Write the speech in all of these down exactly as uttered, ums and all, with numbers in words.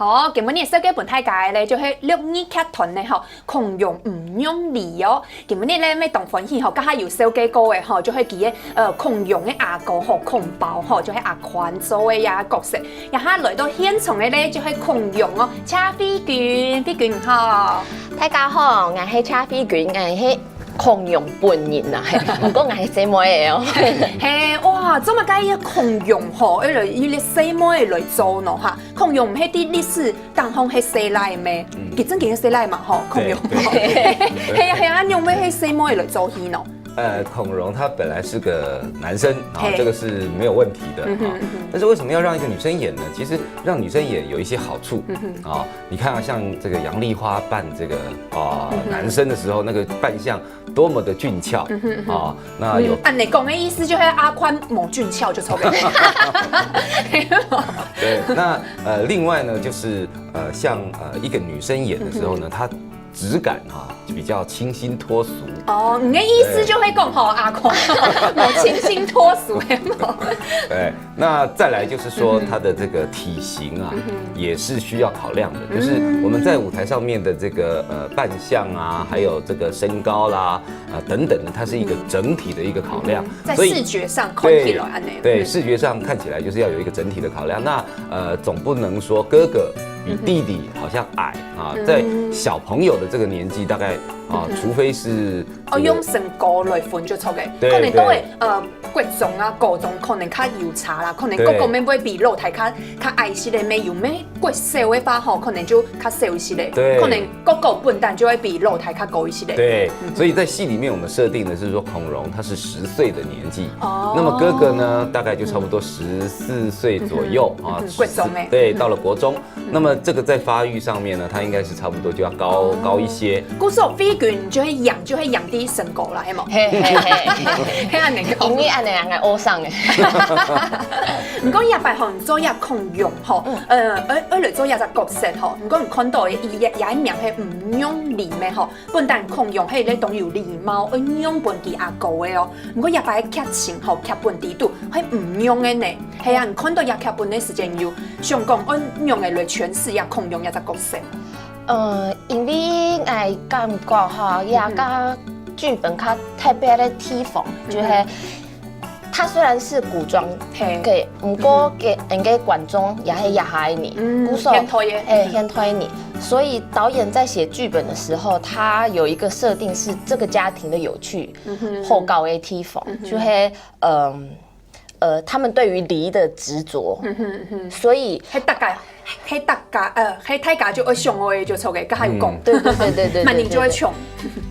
哦，今晡日紹介分大家个咧，就係六二劇團个吼，孔融毋讓梨哦。今晡日咧，乜當歡喜吼，頭下有紹介過个吼，就係佢个呃孔融个阿哥吼，孔包吼，就係阿寬做个這角色。這下來到現場个咧，就係孔融哦，謝慧君，慧君好。大家好，𠊎係謝慧君，𠊎係孔融本人啊，毋過𠊎係細妹仔哦。係，哇，做麼个這孔融吼，愛來這細妹仔來做呢哈？孔融毋係在歷史當中係細倈咩？佢正經係細倈嘛吼，孔融。係啊係啊，仰會係細妹仔來做戲呢？呃，孔融他本来是个男生啊，这个是没有问题的啊。但是为什么要让一个女生演呢？其实让女生演有一些好处啊。你看啊，像这个杨丽花扮这个啊男生的时候，那个扮相多么的俊俏啊。那有恁樣講个意思就係阿寬無俊俏就著个。对，那呃，另外呢，就是呃，像呃一个女生演的时候呢，她质感啊比较清新脱俗。哦，你个意思就係講吼，阿寬無清新脱俗个嘛？对，那再来就是说她的这个体型啊，也是需要考量的，就是我们在舞台上面的这个呃扮相啊，还有这个身高啦，啊、等等的，它是一个整体的一个考量，在所以视觉上看起来恁樣。对，视觉上看起来就是要有一个整体的考量。那呃，总不能说哥哥比弟弟好像矮啊，在小朋友的这个年纪，大概啊，除非是哦，用身高來分就著个，对可能都會呃國中啊、高中可能較有差啦，可能哥哥乜會比老弟較較矮一息个，乜有乜國小个話吼，可能就較小一息个，对可能哥哥本身就會比老弟較高一息个。对，所以在戏里面我们设定的是说孔融他是十岁的年纪，哦，那么哥哥呢大概就差不多十四岁左右啊，嗯国中欸对，到了国中。那么这个在发育上面呢，他应该是差不多就要高高一些。故所慧君就係贏，就係贏在身高啦，係無？係係係，係恁樣講。因為恁樣个我上个。毋過這擺吼，你做這孔融吼，呃，愛愛來做這隻角色吼，毋過你看到个伊也也名係毋讓梨咩吼，本身孔融係咧當有禮貌，愛讓分佢阿哥个哦。毋過這擺劇情吼，劇本裡肚係毋讓个呢。係啊，你看到這劇本个時間有想講愛仰仔來詮釋這孔融這隻角色？呃，因為𠊎感覺吼，這个劇本較特別个地方，就係它虽然是古装，嘿对，毋过给人个观众也是也还你，嗯故所现代的哎，现代的你。所以导演在写剧本的时候，他有一个设定是这个家庭的有趣，好搞的地方，就系嗯呃，他们对于梨的执着，所以係大家，係大家，呃，係大家就愛想个就著个，个还有讲，对对对对对，蛮人就会穷，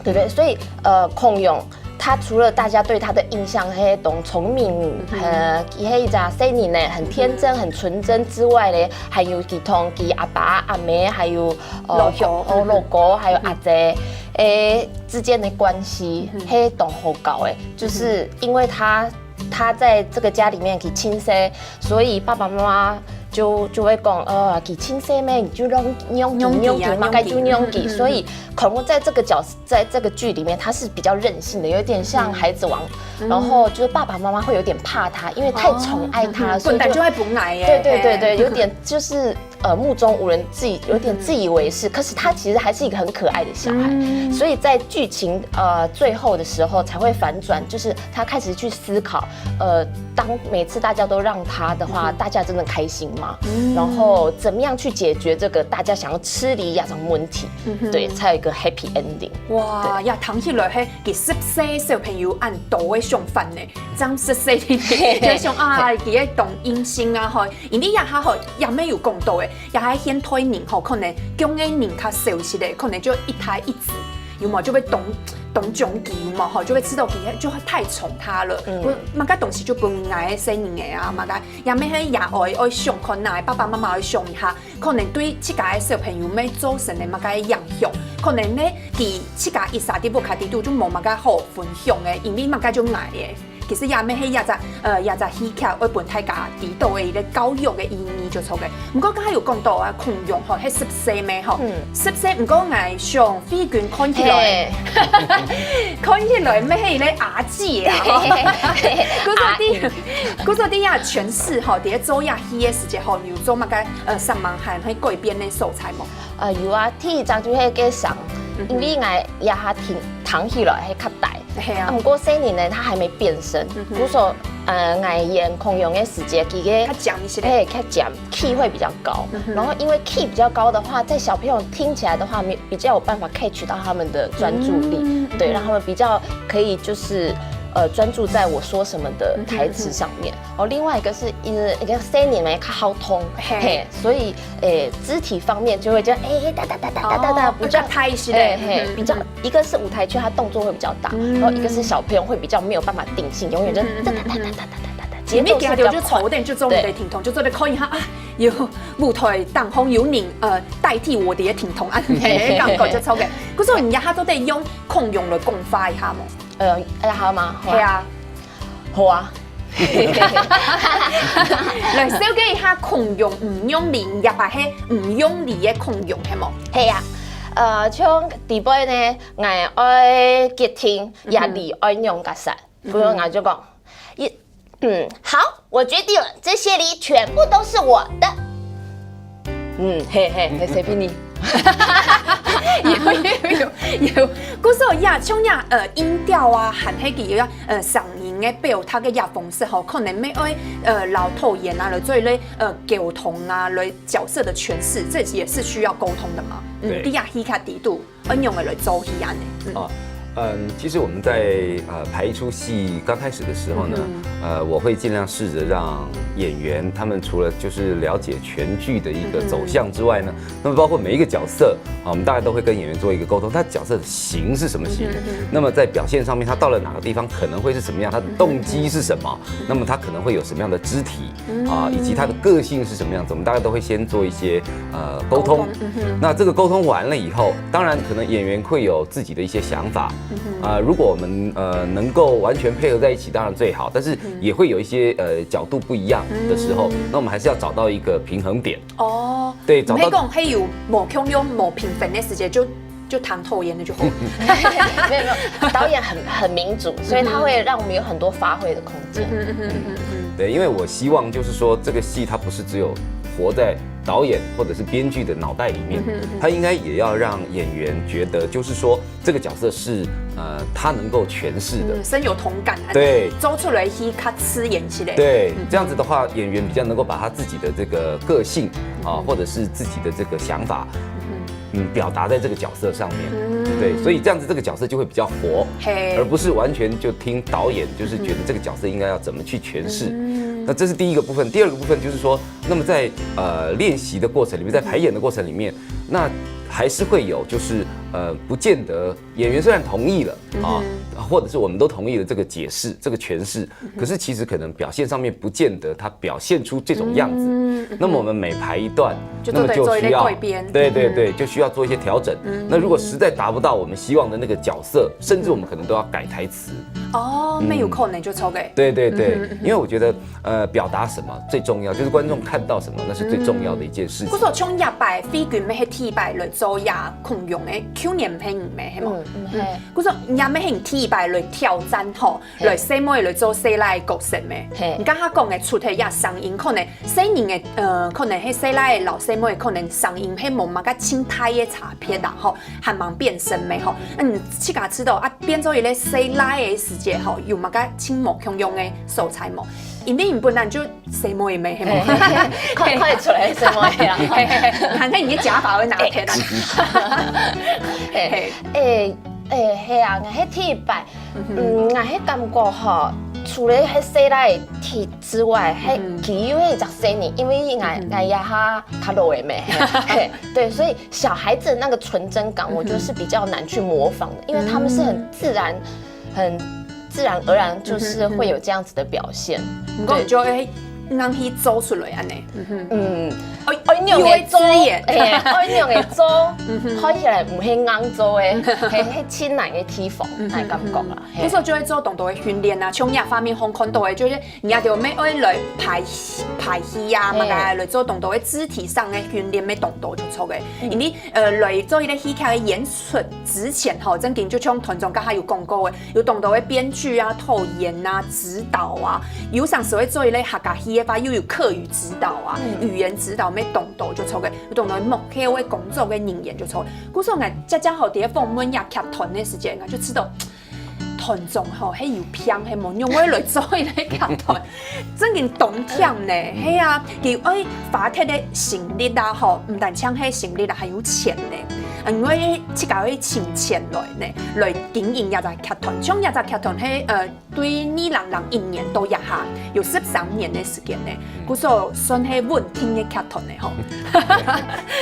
对不对？所以呃，孔融他除了大家对他的印象，嘿，懂聪明，呃，伊是一个少年呢，很天真、很纯真之外呢，还有佢同佢阿爸、阿妹，还有呃，老婆哦，老公，还有阿姐，诶，之间的关系，嘿，懂好搞诶，就是因为他他在这个家里面佢亲生，所以爸爸妈妈就就会讲，呃，佢亲生咩，你就让让佢让佢，让佢啊嘛该就让佢，让佢所以孔融在这个角色，在这个剧里面，他是比较任性的，有点像孩子王，然后就是爸爸妈妈会有点怕他，因为太宠爱他，所以本来就会不矮耶，对对对对，有点就是呃目中无人，自己有点自以为是，可是他其实还是一个很可爱的小孩，所以在剧情呃最后的时候才会反转，就是他开始去思考，呃，当每次大家都让他的话，大家真的开心吗？然后怎么样去解决这个大家想要吃梨这种问题？对，才有一个 happy ending。哇，呀，听起来嘿，佢十岁小朋友恁多个想法呢，正十岁就想啊，佢个懂阴性啊吼，因为呀，下吼也没有讲到诶，也还现代人吼，可能中年人较少一些，可能就一胎一子，有冇就会懂懂中佢有冇吼，就会知道佢就太宠他了，我么个东西就不应该生人个啊，么个也没很也爱爱想看呐，爸爸妈妈爱想一下。 可能对自家个小朋友乜造成个么个影响，可能呢，佢自家一下在屋下底肚就无么个好分享个，因为么个就矮个。其實也毋係一隻，呃，一隻戲劇愛分大家知道个一個教育个意義就著个。毋過剛才有講到啊，孔融吼，係十歲咩吼，嗯。十歲，毋過𠊎想慧君看起來，嘿。看起來毋係一個阿姊啊吼。故所在，故所在這詮釋吼，在做這戲个時節吼，有做麼个，呃，想法還係改變个所在無？呃，有啊，第一隻就係該聲，嗯哼。因為𠊎這下聽，聽起來係較大。 係啊。啊，毋過細人呢，他還沒變聲，嗯哼。故所，呃，𠊎演孔融个時節，佢个，較尖一些。哎，較尖，key會比較高。嗯哼。然後因為key比較高的話，在小朋友聽起來的話，沒，比較有辦法catch到他們的專注力，嗯，對，嗯。讓他們比較可以就是，呃，專注在我說什麼的台詞上面。嗯哼，嗯哼。哦，另外一個是，呃，一個細人呢，較好動，嘿。嘿，所以，誒，肢體方面就會這樣，哎，噠噠噠噠噠噠噠，哦，比較，較大一些。哎，嘿，嗯哼，比較嗯哼。 一個是舞台劇，它動作會比較大，嗯。然後一個是小朋友會比較沒有辦法定性，永遠就嗯哼，嗯哼，嗯哼。噠噠�噠噠噠噠噠噠，節奏是比較快。你們家就從頭到尾就做得停動，對。就做得可以哈，啊，有舞台當中有人，呃，代替我的停動，啊，嘿，嘿，嘿，感覺就超感。可是你這下做得用孔融來講話一下無？呃，哎呀，好嗎？好啊。係啊。好啊。來紹介一下孔融，毋用力，也把係毋用力个孔融，係無？係啊。呃，像底背呢， 𠊎愛決定，壓力愛仰結煞。嗯哼。比如𠊎就講，一，嗯，好，我決定了，這些梨全部都是我的。嗯，嘿嘿，嘿，隨便你。有有有有，故所也像這，呃，音調啊，還係佢个，呃，聲音个表達个這方式吼，可能乜愛，呃，摎導演啊，來做一個，呃，溝通啊，來角色的詮釋，這也是需要溝通的嘛。嗯，對。在這戲劇裡肚。 恁樣个來做戲恁呢？嗯。哦，嗯，其實我們在，呃，排一齣戲剛開始的時候呢，嗯哼。呃，我會盡量試著讓演員他們除了就是了解全劇的一個走向之外呢，嗯哼。那麼包括每一個角色，啊，我們大概都會跟演員做一個溝通，他角色的型是什麼型，嗯哼，嗯哼。那麼在表現上面，他到了哪個地方可能會是什麼樣，他的動機是什麼，嗯哼。那麼他可能會有什麼樣的肢體， 啊，嗯。以及他的個性是什麼樣子，我們大概都會先做一些，呃，溝通。溝通，嗯哼。那這個溝通完了以後，當然可能演員會有自己的一些想法。嗯哼。啊，如果我們，呃，能夠完全配合在一起，當然最好，但是也會有一些，嗯。呃，角度不一樣的時候，嗯。那我們還是要找到一個平衡點。哦，對，找到，毋係講係有無共樣、無平衡个時節就 就談導演的就好。沒有，沒有，導演很，很民主，所以他會讓我們有很多發揮的空間。嗯哼，嗯哼，嗯哼，嗯哼。對，因為我希望就是說，這個戲它不是只有活在導演或者是編劇的腦袋裡面，嗯哼，嗯哼。它應該也要讓演員覺得，就是說這個角色是，呃，他能夠詮釋的。嗯，深有同感啊。對。做出來戲較自然一些。對，嗯。這樣子的話，演員比較能夠把他自己的這個個性，啊，嗯。或者是自己的這個想法，嗯哼。 嗯，表達在這個角色上面。嗯。對，所以這樣子這個角色就會比較活，嘿。而不是完全就聽導演，就是覺得這個角色應該要怎麼去詮釋。嗯。那這是第一個部分。第二個部分就是說，那麼在，呃，練習的過程裡面，在排演的過程裡面，那還是會有就是，呃，不見得演員雖然同意了，啊，嗯哼。或者是我們都同意了這個解釋、這個詮釋， 可是其實可能表現上面不見得他表現出這種樣子。嗯，嗯哼。那麼我們每排一段，就做，那麼就需要，做一個改變。對，對，對，嗯。就需要做一些調整。嗯。那如果實在達不到我們希望的那個角色，甚至我們可能都要改台詞。哦，嗯。沒有可能就錯改。對，對，對，嗯哼，嗯哼。因為我覺得，呃，表達什麼最重要，就是觀眾看到什麼，那是最重要的一件事情。嗯。故所像這擺，慧君乜係第一擺來做這孔融个，舊年毋係你咩，係無？嗯，嗯，係。故所也乜係你第一擺來挑戰吼， 嘿。來細妹來做細倈个角色咩？嘿。你剛剛講个，除忒這聲音，可能細人个，呃，可能係細倈个摎細妹，可能聲音係無麼个盡大个差別啦，吼，還吂變聲咩，吼。嗯，自家知道啊，變做一個細倈个時節，吼，有麼个盡無共樣个所在無？因為你本來就細妹咩，係無？嘿，嘿，嘿，看，看得出來細妹啊。嘿，嘿，嘿，還係你个假髮會拿忒啦。嘿，嘿。欸，欸，係啊，𠊎係第一擺， 嗯，𠊎係感覺吼，除了係細倈个題之外，還，嗯。佢又係一隻細人，因為𠊎，嗯。𠊎也較，較老个咩，嘿，對，所以小孩子那個純真感，嗯哼。我覺得是比較難去模仿的，因為他們是很自然，嗯。很自然而然就是會有這樣子的表現。嗯哼。對。毋過你就會硬去做出來恁呢？嗯，愛愛仰个做，有个資源哎，愛仰个做，看起來毋係硬做个，係係盡難个地方，來感覺啦。故所就會做當多个訓練啊，像這畫面上看到个，就係你也就愛愛來排戲排戲啊，嘛个來做當多个肢體上个訓練，愛當多就著个。因為呃來做一個戲劇个演出之前吼，正經就像團長剛才有講過个，有當多个編劇啊、導演啊、指導啊，有常時會做一個客家戲个話，又有客語指導啊、語言指導，愛當多就著个。 有當多幕後个工作个人員就著。故所𠊎正正好佇訪問這劇團个時間，𠊎就知道團長吼，係有病，係無用會來做一個劇團，正經當忝呢，係啊，佢愛花忒个心力啊，吼，毋單淨係心力啦，還有錢呢，因為自家愛存錢來呢，來經營這隻劇團，像這隻劇團係呃。 對二零零一年到這下有十三年个時間呢，故所算係穩定个劇團呢吼。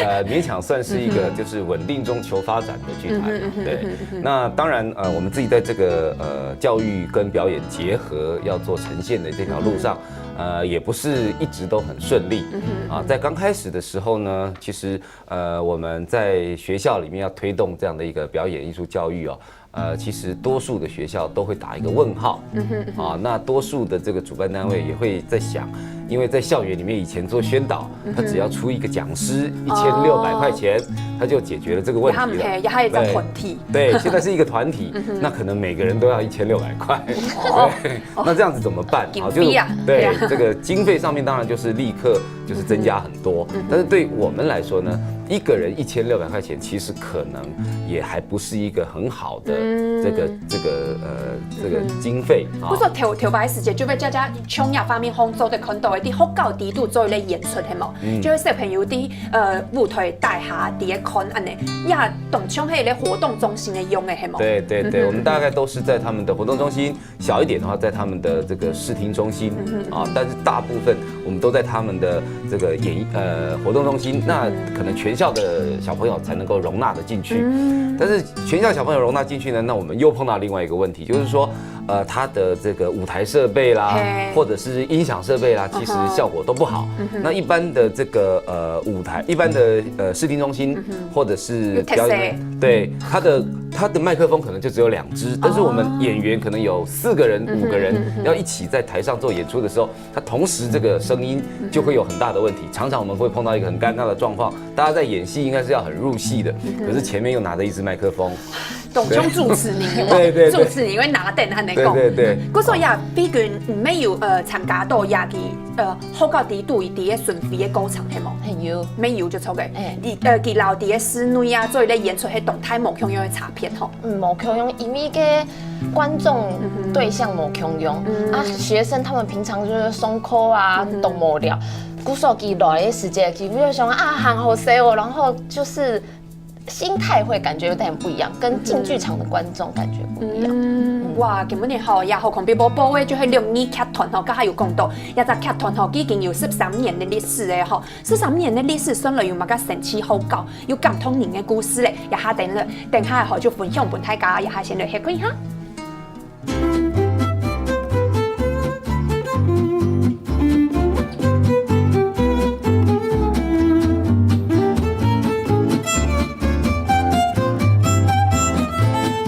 呃，勉强算是一个就是稳定中求发展的剧团。对，那当然呃，我们自己在这个呃教育跟表演结合要做呈现的这条路上，呃，也不是一直都很顺利啊。在刚开始的时候呢，其实呃我们在学校里面要推动这样的一个表演艺术教育哦， 呃，其实多数的学校都会打一个问号。啊，那多数的这个主办单位也会在想，因为在校园里面以前做宣导，他只要出一个讲师一千六百块钱，他就解决了这个问题了。也還毋係，也還一隻團體。对，现在是一个团体，那可能每个人都要一千六百块。对，那这样子怎么办？经费啊对，这个经费上面当然就是立刻就是增加很多，但是对我们来说呢，一个人一千六百块钱其实可能也还不是一个很好的这个这个呃这个经费啊不。过头头擺个時節，就會家家像這畫面上做得看到个，在學校底肚做一個演出，係無？就係小朋友在呃舞台底下在該看恁呢，也當像係一個活動中心个樣个，係無？对对对，我们大概都是在他们的活动中心，小一点的话，在他们的这个视听中心啊，但是大部分我们都在他们的这个演艺呃活动中心，那可能全校的小朋友才能够容纳得进去。但是全校小朋友容纳进去呢，那我们又碰到另外一个问题，就是说，呃，他的这个舞台设备啦，或者是音响设备啦，其实效果都不好。那一般的这个呃舞台，一般的呃视听中心或者是表演，对，他的他的麦克风可能就只有两支，但是我们演员可能有四个人、五个人要一起在台上做演出的时候，他同时这个声音就会有很大的问题。常常我们会碰到一个很尴尬的状况，大家在演戏应该是要很入戏的，可是前面又拿着一支麦克风。當像主持人，对对对主持人會拿等恁呢講。对对对。故所也，畢竟毋係有呃參加到這个呃學校底肚佢个巡迴个過程，係無？還有，沒有就著个。哎你呃，佢摎佢个室內啊，做一個演出，係當大無共樣个差別吼。嗯，無共樣，因為个觀眾對象無共樣啊，學生他們平常就是上課啊，都無聊。故所佢來个時節，佢就想啊，很好笑哦，然後就是心態會感覺有點不一樣，跟進劇場的觀眾感覺不一樣。嗯，哇，今晡日吼，也好看，比較寶貴个就係六二劇團吼，剛才有講到，這隻劇團吼，已經有十三年个歷史了吼，十三年个歷史算來有麼个神奇好搞，有感動人个故事咧，這下等了，等下吼就分享分大家，這下先來歇睏一下。